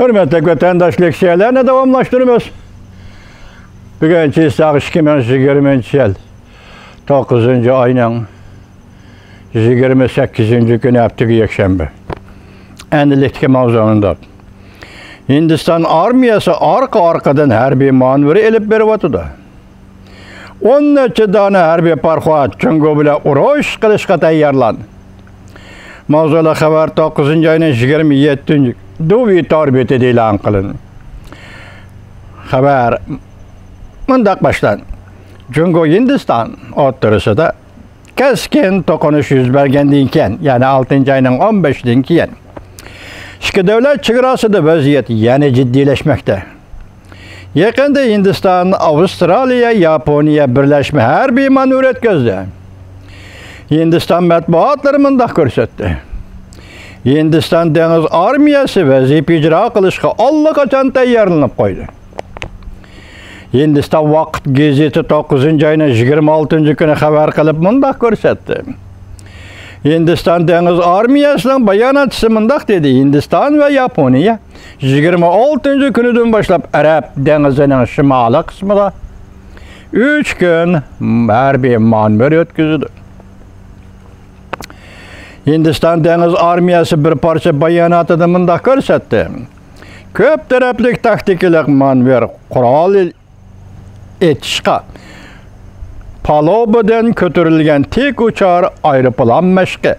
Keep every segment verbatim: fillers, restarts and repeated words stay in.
ھۆرمەتلىك ۋەتەنداش، لېكسىيەلەرنى داۋاملاشتۇرىمىز. بۈگۈن چىساغ ئىككى مىڭ يىگىرمىنچى يىل توققۇزىنچى ئاينىڭ يىگىرمە سەككىزىنچى كۈنى، ھەپتىگە يەكشەنبە. ئەمدىلىكتىكى ماۋزۇ مۇنداق. ھىندىستان ئارمىيەسى ئارقا-ئارقىدىن ھەربىي مانېۋىر ئېلىپ بېرىۋاتىدۇ. ئون نەچچە دانە ھەربىي پاراخوت جۇڭگو بىلەن ئۇرۇش قىلىشقا تەييارلان. ماۋزۇلۇق خەۋەر توققۇزىنچى ئاينىڭ يىگىرمە يەتتىنچى دۇۋى تور بېتىدە ئېلان قىلىندى. خەۋەر مۇنداق باشلاندى. جۇڭگو ھىندىستان ئوتتۇرىسىدا كەسكىن توقۇنۇش يۈز بەرگەندىن كېيىن، يەنى ئالتىنچى ئاينىڭ ئون بەشىدىن كېيىن، ئىككى دۆلەت چېگراسىدا ۋەزىيەت يەنە جىددىيلەشمەكتە. يېقىندا ھىندىستان، ئاۋسترالىيە، ياپونىيە بىرلەشمە ھەربىي مانېۋىر ئۆتكۈزدى. ھىندىستان مەتبۇئاتلىرى مۇنداق كۆرسەتتى. ھىندىستان دېڭىز ئارمىيەسى ۋەزىپە ئىجرا قىلىشقا ئاللىقاچان تەييارلىنىپ قويدى. ھىندىستان ۋاقىت گېزىتى توققۇزىنچى ئاينىڭ يىگىرمە ئالتىنچى كۈنى خەۋەر قىلىپ مۇنداق كۆرسەتتى. ھىندىستان دېڭىز ئارمىيەسىنىڭ باياناتچىسى مۇنداق دېدى: ھىندىستان ۋە ياپونىيە يىگىرمە ئالتىنچى كۈنىدىن باشلاپ ئەرەب دېڭىزىنىڭ شىمالىي قىسمىدا ئۈچ كۈن ھەربىي مانېۋىر ئۆتكۈزىدۇ. ھىندىستان دېڭىز ئارمىيەسى بىر پارچە باياناتىدا مۇنداق كۆرسەتتى: كۆپ تەرەپلىك تاكتىكىلىق مانېۋىر، قورال ئېتىشقا پالۇبىدىن كۆتۈرۈلگەن تىك ئۇچار ئايروپىلان مەشقى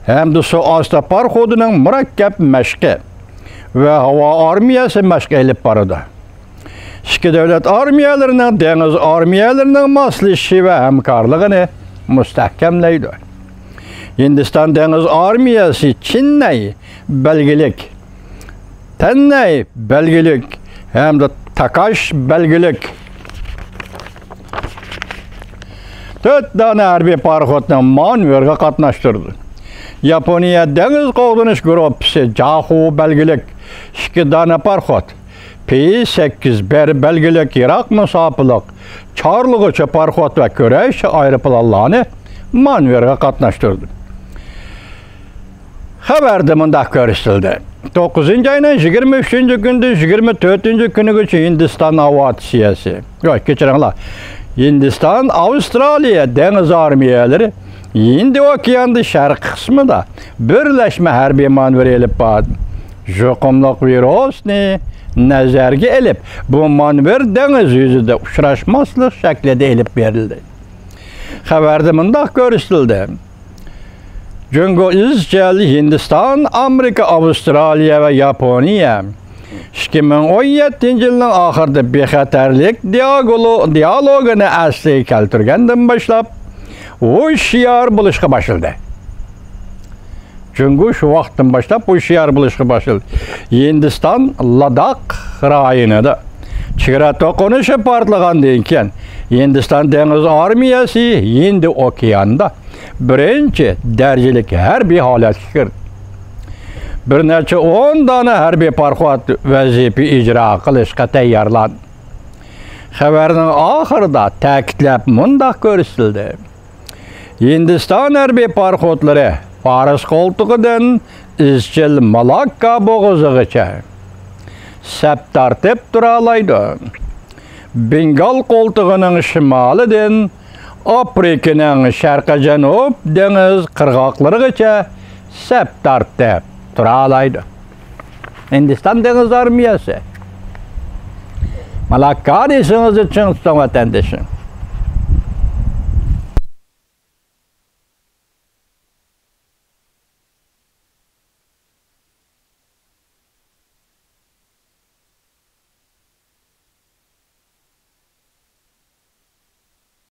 ھەمدە سۇ ئاستى پاراخوتىنىڭ مۇرەككەپ مەشقى ۋە ھاۋا ئارمىيەسى مەشقى ئېلىپ بارىدۇ. ئىككى دۆلەت ئارمىيەلىرىنىڭ دېڭىز ئارمىيەلىرىنىڭ ماسلىشىشى ۋە ھەمكارلىقىنى مۇستەھكەملەيدۇ. ھىندىستان دېڭىز ئارمىيەسى چېننەي بەلگىلىك، تەننەي بەلگىلىك ھەمدە تاكاش بەلگىلىك تۆت دانە ھەربىي پاراخوتنى مانېۋىرغا قاتناشتۇردى. ياپونىيە دېڭىز قوغدىنىش گۇرۇپپىسى جاخۇ بەلگىلىك ئىككى دانە پاراخوت، پى سەككىز بىر بەلگىلىك يىراق مۇساپىلىق چارلىغۇچى پاراخوت ۋە كۈرەش ئايروپىلانلارنى مانېۋىرغا قاتناشتۇردى. خەۋەردە مۇنداق كۆرسىتىلدى: توققۇزىنچى ئاينىڭ يىگىرمە ئۈچىنچى كۈنىدىن يىگىرمە تۆتىنچى كۈنىگىچە ھىندىستان ئاۋىئاتسىيەسى، ياق، كېچىرىڭلار، ھىندىستان، ئاۋسترالىيە دېڭىز ئارمىيەلىرى ھىندى ئوكيانىدا شەرقىي قىسمىدا بىرلەشمە ھەربىي مانېۋىر ئېلىپ باردى. يۇقۇملۇق ۋىرۇسنى نەزەرگە ئېلىپ، بۇ مانېۋىر دېڭىز يۈزىدە ئۇچراشماسلىق شەكلىدە ئېلىپ بېرىلدى. خەۋەردە مۇنداق كۆرسىتىلدى: جۇڭگو ئىزچىل ھىندىستان، ئامېرىكا، ئاۋسترالىيە ۋە ياپونىيە ئىككى مىڭ ئون يەتتىنچى يىلنىڭ ئاخىرىدا بىخەتەرلىك دىياگولو-، دىيالوگىنى ئەسلىگە كەلتۈرگەندىن باشلاپ، ھوشيار بولۇشقا باشلىدى. جۇڭگو شۇ ۋاقىتتىن باشلاپ ھوشيار بولۇشقا باشلىدى. ھىندىستان لاداخ رايونىدا چېگرا توقۇنۇشى پارتلىغاندىن كېيىن، ھىندىستان دېڭىز ئارمىيەسى ھىندى ئوكيانىدا بىرىنچى دەرىجىلىك ھەربىي ھالەتكە كىردى. بىر نەچچە ئون دانە ھەربىي پاراخوت ۋەزىپە ئىجرا قىلىشقا تەييارلاندى. خەۋەرنىڭ ئاخىرىدا تەكىتلەپ مۇنداق كۆرسىتىلدى: ھىندىستان ھەربىي پاراخوتلىرى فارس قولتۇقىدىن ئىزچىل مالاككا بوغۇزىغىچە سەپ تارتىپ تۇرالايدۇ. بېنگال قولتۇقىنىڭ شىمالىدىن ئافرىكىنىڭ شەرقىي جەنۇب دېڭىز قىرغاقلىرىغىچە سەپ تارتىپ تۇرالايدۇ. ھىندىستان دېڭىز ئارمىيەسى. مالاككا دېسىڭىز چىڭ تۇتۇڭ، ۋەتەندىشىم.